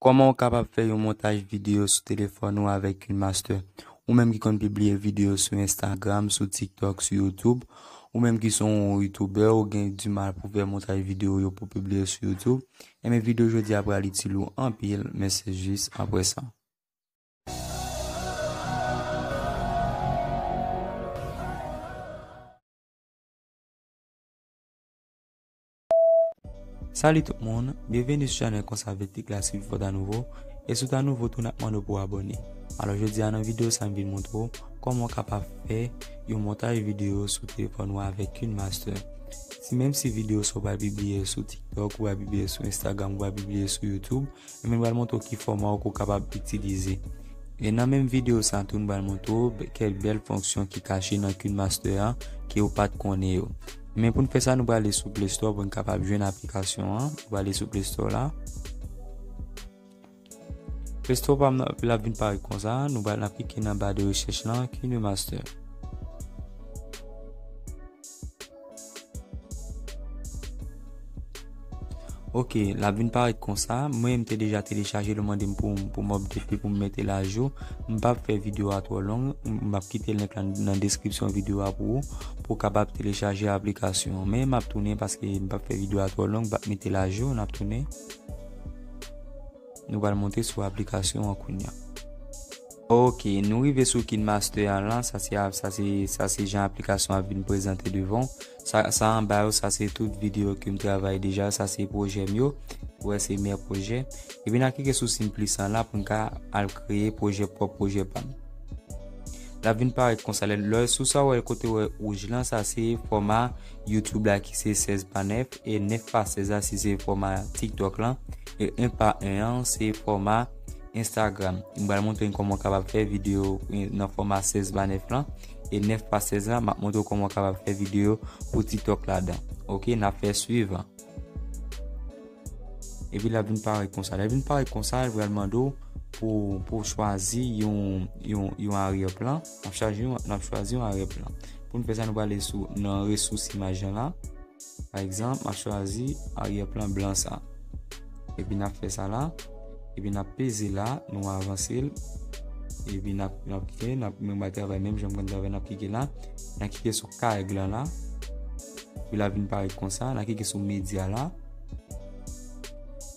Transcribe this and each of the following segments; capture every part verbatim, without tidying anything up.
Kòman w kapab fè yon montaj videyo sou telefòn ou avèk KineMaster? Ou menm ki konn pibliye videyo sou Instagram, sou TikTok, sou YouTube, ou menm ki se yon youtubè, ou gen dimal pou fè montaj videyo yo pou pibliye sou YouTube, enben videyo jodi a pral itil ou anpil, men se jis apre sa. Salut tout moun, byenveni sou chanèl Konsa Vètik la si w fò ta nouvo, e si w ta nouvo tou n ap mande w pou w abòne. Alò jodi a nan videyo sa m vin montre w kòman w kapab fè yon montaj videyo sou telefòn ou avèk KineMaster. Si menm si videyo sa w pral pibliye sou TikTok, ou pral pibliye sou Instagram, ou pral pibliye sou YouTube, enben m pral montre w ki fòma w ke w kapab itilize. E nan menm videyo sa tou m pral montre w kèk bèl fonksyon ki kache nan KineMaster an ke w pa t konnen yo. Men pou n fè sa, nou prale sou Play Store pou n kapab jwenn aplikasyon an. Nou prale sou Play Store la. Play Store pa m nan, l ap vin parèt konsa. Nou pral, n ap klike nan ba de rechèch lan, KineMaster. Ok, l ap vin parèt konsa. Mwen, m te deja telechaje l, yo mande m pou, pou m update li, pou m mete l ajou. M p ap fè videyo a twò long. M ap kite link lan nan deskripsyon videyo a pou ou, pou w kapab telechaje aplikasyon an. Men m ap tounen paske m p ap fè videyo a twò long, m p ap mete l ajou, n ap tounen. Nou pral monte sou aplikasyon an kounye a. Ok, nou rive sou KineMaster an la, sa se, sa se, sa se jan aplikasyon an ap vin prezante devan w. Sa, sa anba yo, sa se tout videyo ke m travay deja, sa se pwojè m yo. Ou wè se mè pwojè. Epi n a klike sou siy plis an la pou n ka al kreye pwojè, pwòp pwojè pa n. L ap vin parèt konsa, lè, lè sou sa w wè kote w wè wouj lan, sa se fòma YouTube la ki se sèz pa nèf, e nèf pa sèz la si se fòma TikTok lan, e en pa en an se fòma Instagram. M pral montre n kòman w kapab fè videyo, eh, nan fòma sèz pa nèf lan, e nèf pa sèz la, m ap montre w kòman w kapab fè videyo pou TikTok ladan. Ok, n ap fè swivan. Epi l ap vin parèt konsa. Lè l vin parèt konsa, l pral mande w pou, pou w chwazi yon, yon, yon arrière plan. N ap chwazi yon, n ap chwazi yon arrière plan. Pou n fè sa, nou prale sou, nan resous imaj lan la. Pa egzanp, m ap chwazi arrière plan blan sa. Epi n ap fè sa la. Epi n ap peze la, nou avanse l. Epi n ap, n ap klike, n ap, men m pral travay menm jan m konn travay, n ap klike la. N ap klike sou kare blan la. Epi l ap vin parèt konsa, n ap klike sou medya la.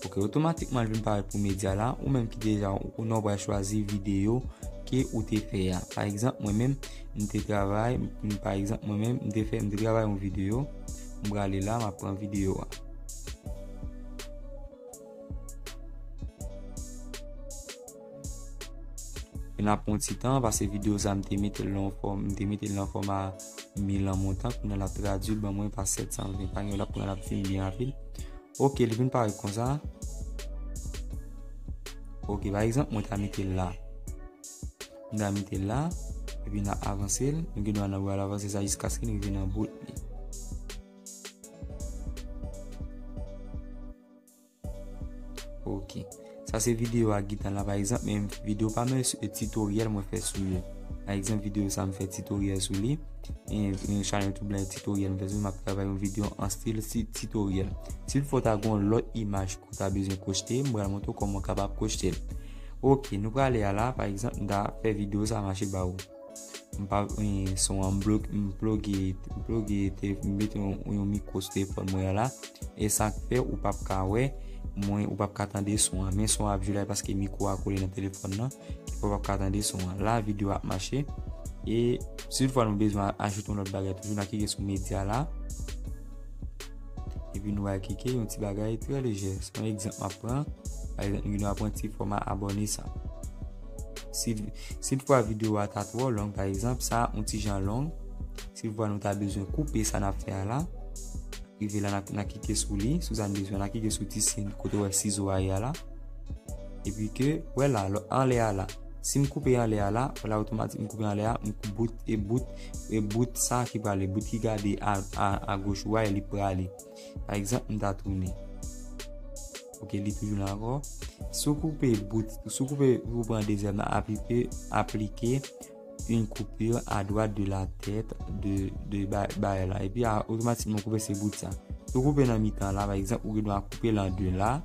Ok, otomatikman l vin parèt pou medya la. Ou menm ki deja, ou nan w pral chwazi videyo ke ou te fè a. Pa egzanp, mwen menm, m te travay, m, pa egzanp, mwen menm, m te fè, m te travay yon videyo. M prale la, m ap pran videyo a. E n ap pran ti tan, paske videyo sa m te mete l nan fòm, m te mete l nan fòma mil an montan, kounye a l ap tradui l ban mwen pa sèt san ven. Pa gen, l ap pran, l ap fini byen rapid. Ok, li vin parèt konsa. Ok, pa egzanp, mwen ta mete l la. M ta mete l la, epi n ap avanse l. Nou gen dwa nan pral avanse sa jiskaske n rive nan bout li. Ok. Sa se videyo a gita la, pa egzanp, men videyo pa m yo, se titoryèl mwen fè sou yo. Pa egzanp, videyo sa m fè titoryèl sou li. E, e chanèl YouTube la, titoryèl m fè sou li, m ap travay yon videyo an stil ti-, titoryèl. Si toutfwa w ta gen yon lòt imaj ke w ta bezwen kwochte, m pral montre w kòman w kapab kwochte l. Ok, nou prale a la, pa egzanp, m ta fè videyo sa mache ba ou. M pa, eh, son an, m bloke, m ploge, m ploge, te, m mete yon, yon mikwo sou telefòn mwen an la. E sa k fè ou p ap ka wè mwen, ou p ap ka tande son an. Men son an ap jwe la paske mikwo a kole nan telefòn nan, ki fè w p ap ka tande son an. La, videyo a ap mache. E si toutfwa nou bezwen ajoute yon lòt bagay toujou, n a klike sou medya la. Epi nou va klike yon ti bagay trè lejè. Se yon egzanp m ap pran. Pa egzanp, nou gen dwa pran ti fòma abòne sa. Si, si toutfwa videyo a ta twò long, pa egzanp, sa yon ti jan long. Si toutfwa nou ta bezwen koupe sa n ap fè a la, rive la, n a, n a klike sou li, sou sa n bezwen, n a klike sou ti siy kote w wè sizo a ye a la. Epi ke, wè la, lò, anlè a la. Si m koupe anlè a la, wè la otomatik m koupe anlè a, m kou-, bout, e bout, e bout sa ki prale, bout ki gade a, a, agoch ou a, e li prale. Pa egzanp, m ta tounen. Ok, li toujou la ankò. Si w koupe bout, si w koupe, ou pran dezyèm nan, aplike, aplike une coupure à droite de la tête de, de ba-, bagay la. Epi a, otomatikman koupe se bout sa. Si w koupe nan mitan la, pa egzanp, ou gen dwa koupe l an de la,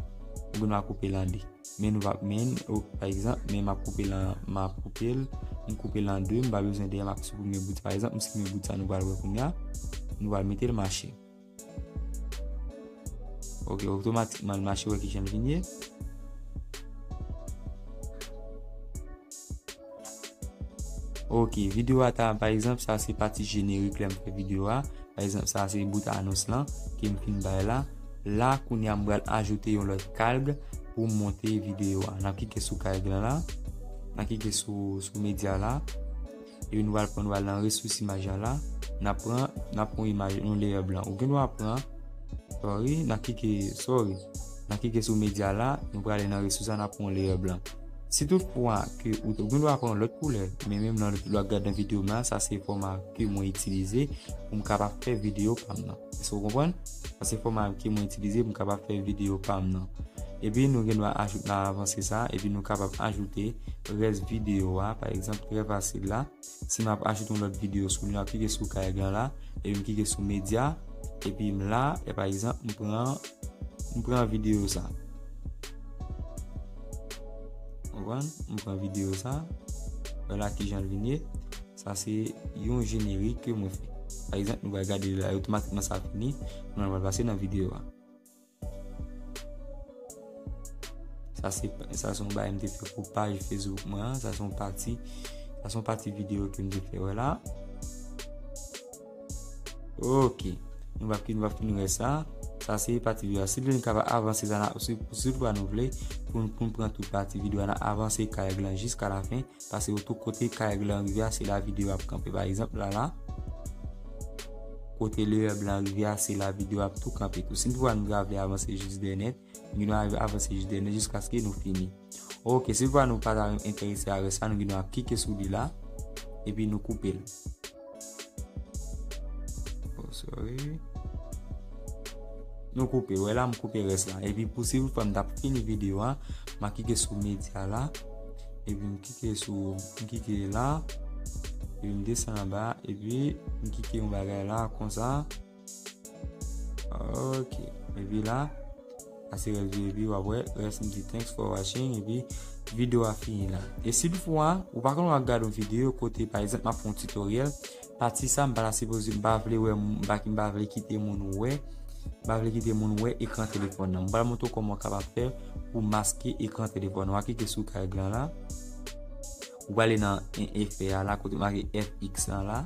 ou gen dwa koupe l an de. Men nou p ap, men, o, pa egzanp, men m ap koupe l an, m ap koupe l, m koupe l an de, m pa bezwen dèyè, m ap siprime bout sa. Pa egzanp, m siprime bout sa, nou pral wè kounye a, nou pral mete l mache. Ok, otomatikman l mache, wè kijan l vin ye. Ok, videyo a ta, pa egzanp, sa se pati jenerik lè m fè videyo a. Pa egzanp, sa se bout anons lan ke m fin bay la. La, kounye a, m pral ajoute yon lòt kalg pou m monte videyo a. N ap klike sou kalg lan la. N ap klike sou, sou medya la. Epi nou pral pran, nou pral nan resous imaj la la. N ap pran, n ap pran yon imaj, yon layer blan. Ou gen dwa pran, sorry, n ap klike, sorry. N ap klike sou medya la, nou prale nan resous la, n ap pran yon layer blan. Si toutfwa ke ou, ou gen dwa pran lòt koulè, men menm nan lè w ap gade nan videyo m nan, sa se fòma ke mwen itilize pou m kapab fè videyo pa m nan. Èske w konprann? Sa se fòma ke mwen itilize pou m kapab fè videyo pa m nan. Epi nou gen dwa ajoute, n a avanse sa, epi nou kapab ajoute rès videyo a, pa egzanp, trè fasil la. Si m ap ajoute yon lòt videyo sou li, m ap klike sou kalg lan la, epi m klike sou medya, epi m la, e pa egzanp, m pran, m pran videyo sa. Konprann? M pran videyo sa. Vwala kijan l vin ye. Sa se yon jenerik ke mwen fè. Pa egzanp, nou pral gade la, otomatikman sa fini. Nou pral pase nan videyo a. Sa se, sa se yon bagay m te fè pou paj Facebook mwen an. Sa se yon pati, sa se yon pati videyo ke m te fè, wè la. Ok. Nou p ap, nou p ap fin wè sa. Sa se pati videyo a. Si nou vle, nou kapab avanse sa, n a, si, si toutfwa nou vle, pou, pou n pran tout pati videyo a, n a avanse kalg lan jiska lafen. Paske tout kote kalg lan rive a, se la videyo ap kanpe. Pa egzanp, la, la, kote layer blan rive a, se la videyo ap tou kanpe tou. Si nou vle avanse jis dèyè nèt, nou gen dwa avanse jis dèyè nèt jiskaske nou fini. Ok, si nou pa ta enterese a rès la, nou gen dwa klike sou li la, epi nou koupe l. Oh, sorry. Nou koupe, wè la, m koupe rès la. Epi pou si toutfwa m t ap fini videyo a, m a klike sou medya la. Epi m klike sou, m klike la. Epi m desann anba. Epi m klike yon bagay la, konsa. Ok. Epi la, sa se rès videyo, epi w ap wè, rès m di thanks for watching, epi videyo a fini la. E si toutfwa, ou pa konn w ap gade yon videyo kote, pa egzanp, m ap fè yon tutoriel, pati sa, m pa ta sipoze, m pa vle wè, m pa, m pa vle kite moun wè, m pa vle kite moun wè ekran telefòn nan. M pral montre w kòman w kapab fè pou maske ekran telefòn. W a klike sou kalg lan la. Ou prale nan en efè a la, kote make F X lan la.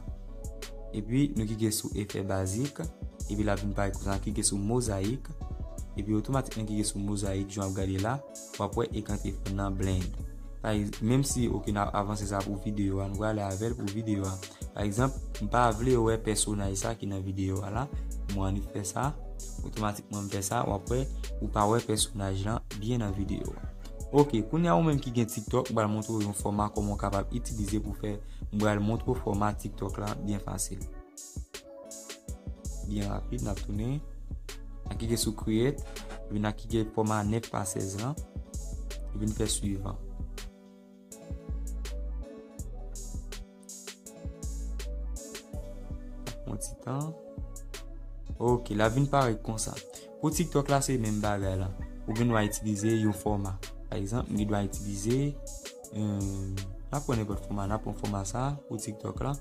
Epi nou klike sou efè bazik. Epi l ap vin parèt konsa, klike sou mozayik. Epi otomatikman klike sou mozayik, jan w ap gade la, w ap wè ekran telefòn nan blend. Pa egz-, menm si, ok, n ap avanse sa pou videyo a, nou prale avè l pou videyo a. Pa egzanp, m pa vle wè pèsonaj sa ki nan videyo a la. Mwen annik fè sa. Otomatikman m fè sa, w ap wè, ou pa wè pèsonaj lan byen nan videyo a. Ok, kounye a ou menm ki gen TikTok, m pral montre w yon fòma kòman w kapab itilize pou fè, m pral montre w fòma TikTok la byen fasil. Byen rapid, n ap tounen. N a klike sou create, epi n a klike fòma nèf pa sèz lan, epi n fè swivan. Yon ti tan. Ok, l ap vin parèt konsa. Pou TikTok la, se menm bagay la. Ou gen dwa itilize yon fòma. Pa egzanp, m gen dwa itilize, euh, n ap pran nenpòt fòma, n ap pran fòma sa pou TikTok la.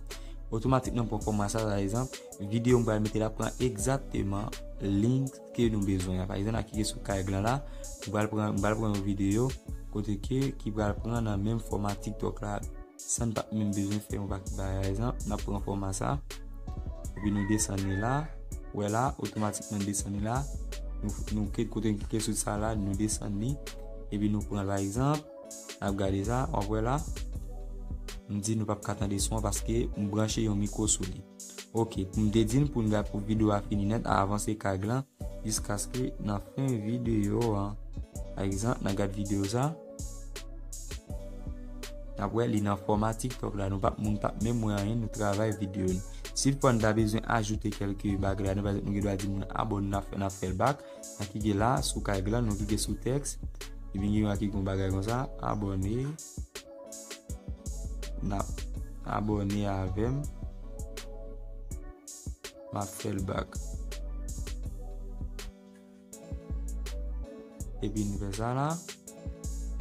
Otomatikman, pran fòma sa, pa egzanp, videyo m pral mete la pran egzakteman link ke nou bezwen an. Pa egzanp, n a klike sou kalg lan la, m pral pran, m pral pran yon videyo kote ke ki pral pran nan menm fòma TikTok la. Sa n pa t menm bezwen fè yon pakèt bagay. Pa egzanp, n ap pran fòma sa, epi nou desann li la. Wè la, otomatikman n desann li la. Nou, nou ke-, kote n klike sou sa la, nou desann li. Epi nou pran, pa egzanp, n ap gade sa, w ap wè la. M di nou p ap ka tande son an paske m branche yon mikwo sou li. Ok, pou m te di n pou n gade pou videyo a fini nèt, a avanse kalg lan. Jiskaske nan fen videyo an. Pa egzanp, n a gad videyo sa. N ap wè li nan fòma TikTok la. Nou p ap, moun p ap menm wè anyen, nou travay videyo nou. Si toutfwa n ta bezwen ajoute kèlke bagay la, nou pa, nou gen dwa di moun abòne, n ap fè, n ap fè l back. N a klike la, sou kalg lan, nou klike sou tèks. Epi gen yon ki gen yon bagay konsa, abòne. N ap abòne avè m. M ap fè l back. Epi n fè sa la.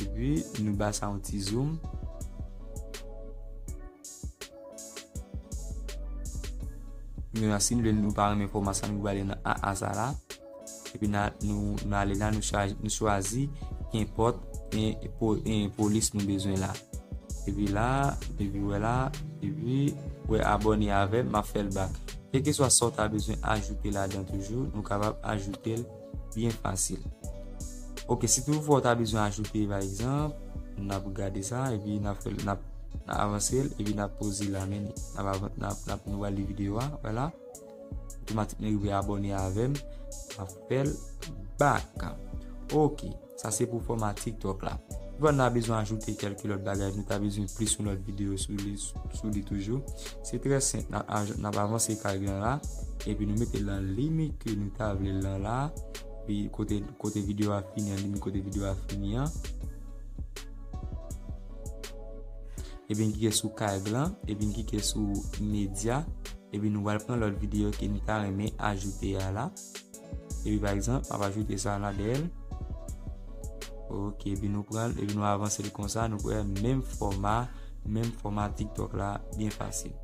Epi nou ba sa yon ti zoom. Men si nou vle, nou pa renmen fòma sa, nou prale nan A A sa la. Epi na, nou, nou ale la, nou chwazi, nou chwazi kenpòt en, po, en polis nou bezwen la. Epi la, epi wè la, epi wè abòne avè m, m ap fè l back. Kèlkeswa sa w ta bezwen ajoute ladan toujou, nou kapab ajoute l byen fasil. Ok, si toutfwa w ta bezwen ajoute, pa egzanp, n ap gade sa, epi n ap fè l, n ap, n ap avanse l, epi n ap poze l la, men n ap avan-, n ap, n ap, nou pral li videyo a, vwala. Otomatikman, li abòne avè m, m ap fè l back. Ok, sa se pou fòma TikTok la. Toutfwa n a bezwen ajoute kèlke lòt bagay, nou ta bezwen plis yon lòt videyo sou li, sou li toujou. Se trè senp, n ap aj-, n ap avanse kag lan la, epi nou mete l nan limit ke nou ta vle l lan la, epi kote, kote videyo a fini an, limit kote videyo a fini an. Epi n klike sou kag lan, epi n klike sou medya, epi nou pral pran lòt videyo ke nou ta renmen ajoute a la. Epi pa egzanp, m ap ajoute sa la dèyè l. Ok, epi nou pran l, epi nou avanse l konsa, nou pran menm fòma, menm fòma TikTok la, byen fasil.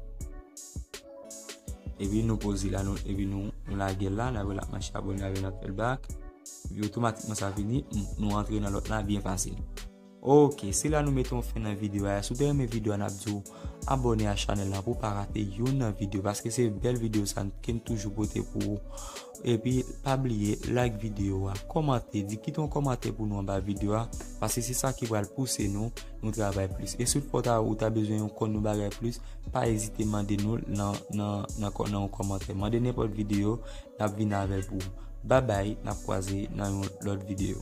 Epi nou poze la, nou, epi nou, nou lage l la, n ap wè l ap mache abòne avè n, n ap fè l back. Epi otomatikman sa fini, n-, nou antre nan lòt la byen fasil. Ok, se la nou mete yon fen nan videyo a. Si w te renmen videyo a, n ap di w abòne a chanèl la pou w pa rate youn nan videyo, paske se bèl videyo sa ke n toujou pote pou ou. Epi pa bliye like videyo a, kòmante, di, kite yon kòmantè pou nou anba videyo a, paske se sa ki pral pouse nou, nou travay plis. E si w ta, ou ta bezwen yon kont, yon bagay plis, pa ezite mande nou l nan, nan, nan kò-, nan yon kòmantè. Mande nenpòt videyo, n ap vin avè l pou ou. Babay, n ap kwaze nan yon lòt videyo.